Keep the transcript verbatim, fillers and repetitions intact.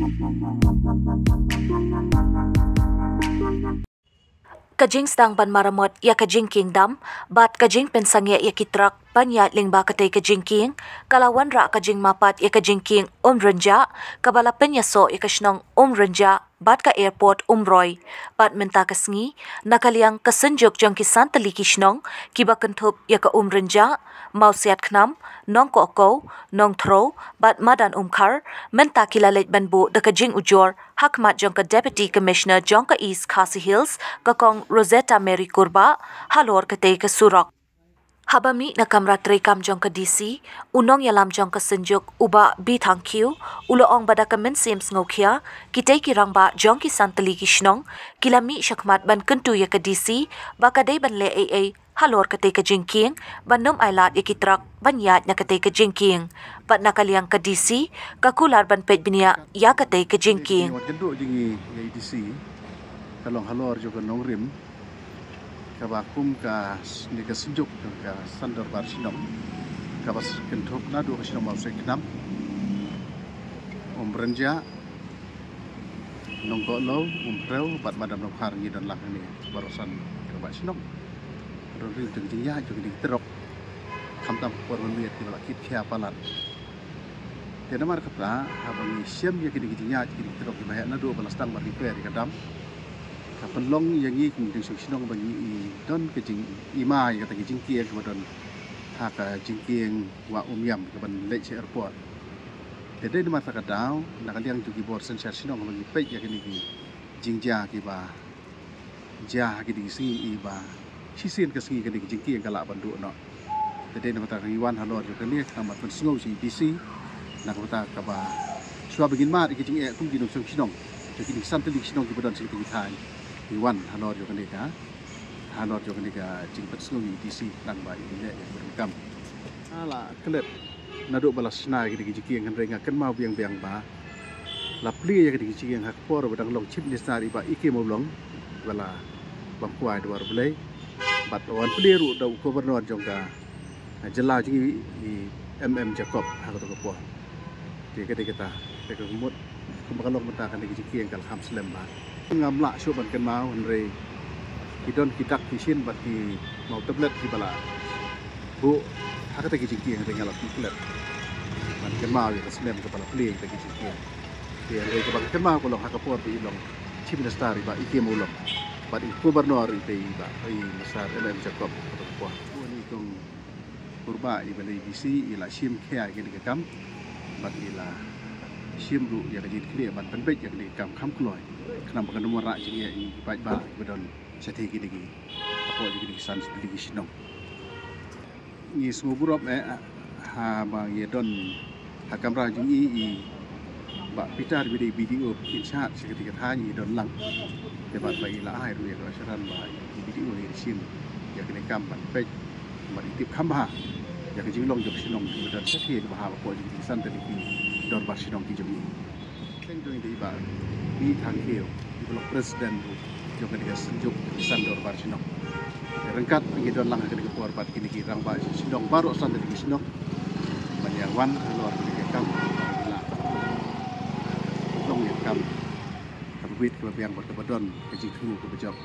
Ka jingsdang ban maramot ïa ka jingkieng dam bad ka jingpynsangeh ïa ki trok ban ïaid lyngba katei ka jingkieng ka la wanrah ka jingmapat ïa ka jingkieng Umrynjah kaba la pynïasoh ïa ka shnong Umrynjah bad ka airport Umroi. Bad mynta ka sngi, na ka liang ka synjuk jong ki san tylli ki shnong kiba kynthup ïa ka Umrynjah, Mawsiat Khnam, Nongkohkow, Nongthrew bad Madan Umkhar, mynta ki la leit ban buh da ka jingujor ha khmat jong ka Deputy Commissioner jong ka East Khasi Hills, ka Kong Rosetta Mary Kurbah, halor katei ka surok. Haba mih na kamra treikam jong ka D C, u nongïalam jong ka synjuk u Bah B Thangkhiew u la ong ba da ka mynsiem sngewkhia, kitei ki rangbah jong ki san tylli ki shnong ki la mih shakhmat ban kyntu ïa ka D C ba ka dei ban leh ei ei halor katei ka jingkieng, ban ym ailad ïa ki trok ban ïaid na katei ka jingkieng. Bad na ka liang ka D C ka kular ban peit bniah ïa katei ka jingkieng. Wat kynduh jong ngi ïa i D C ka long halor jong ka nongrim kaba kum ka s-, ne ka synjuk jong ka san dorbar shnong kaba s-, kynthup naduh ka shnong Mawsiat Khnam, Umrynjah, Nongkohkow, Umthrew bad Madan Umkhar, ngi don lang hangne baroh san ka rangbah shnong. Don rim jong jingïaid jong kine ki trok, khamtam ka por ban miet kiba la kit khia palat. Te namar kata haba ngi shem ïa kine ki jingïaid kine ki trok kiba heh naduh ba la sdang ban repair ïa ka dam, ka pynlong ïa ngi kum ki nongshong shnong ba ngi i don ka jingima ïa kata ka jingkieng kaba don ha ka jingkieng Wah Umiam kaban leit sha airport. Te dei namar kata ka daw na ka liang jong ki bor synshar shnong ba ngi peit ïa kine ki jingjia kiba jia ha kine ki sngi, i ba shisien ka sngi kane ka jingkieng ka lah ban duh noh. Te dei na ka bynta ka ngi wan halor jong kane ka ban pynsngew sha i D C na ka bynta kaba shuwa ba ngin mad ïa ka jingeh kum ki nongshong shnong jong kine ki san tylli ki shnong kiba don sha kata ka thaiñ, ngi wan halor jong kane ka, halor jong kane ka jingpynsngew ïa i D C khnang ba i leh ïa ka kam. Nga la klet naduh ba la shna ïa kine ki jingkieng, hynrei nga kynmaw biang biang ba la plie ïa kine ki jingkieng ha ka por ba dang long Chief Minister i Bah E K Mawlong, ba la bam kwai dwar Blei. Bad la wan plie ruh da u Governor jong ka jylla jong ngi, i M M Jacob, ha kato ka por. Te ka dei kata, te ka mut kumba ka long mynta kane ka jingkieng ka la kham slem bha. Ngam lah shuh ban kynmaw, hynrei ki don ki dak ki shin bad ki maw tablet kiba la buh ha kata ka jingkieng, hynrei nga la klet ban kynmaw ïa ka snem kaba la plie ïa kata ka jingkieng. Te hynrei kaba nga kynmaw ka long ha ka por ba i long Chief Minister i Bah E K Mawlong bad i Governor i te i Bah, i Mister M M Jacob, kato ka por. Bun i kong Kurbah i ba lei D C i la shim khia ïa kane ka kam bad i la shim ruh ïa ka jingkyrkieh ban pynbeit ïa kane ka kam kham kloi, khnang ba kan ym wanrah jingeh ïa ki paidbah kiba don shatei kine ki, hapoh ïa kine ki san tylli ki shnong. Ngi sngewburom eh haba ngi don ha kamra jong i, i Bah Peter ba dei B D O in charge sha kata ka thaiñ, i don lang. Te bad ba i la ai ruh ïa ka assurance ba i B D O i shim ïa kane ka kam ban peit bad i tip kham bha ïa ka jinglong jong ka shnong, i don shatei kaba ha hapoh jong ki san tylli ki dorbar shnong ki jong i. Teng jong i dei i Bah B Thangkhiew, i ba long president jong kane ka synjuk ki san dorbar shnong. Ryngkat ngi don lang ha kane ka por bad kine ki rangbah shnong baroh san tylli ki shnong ban ïa wan halor kane ka kam, la long ïa ka kam kaba bit kaba biang bad kaba don ka jingthmu kaba jop.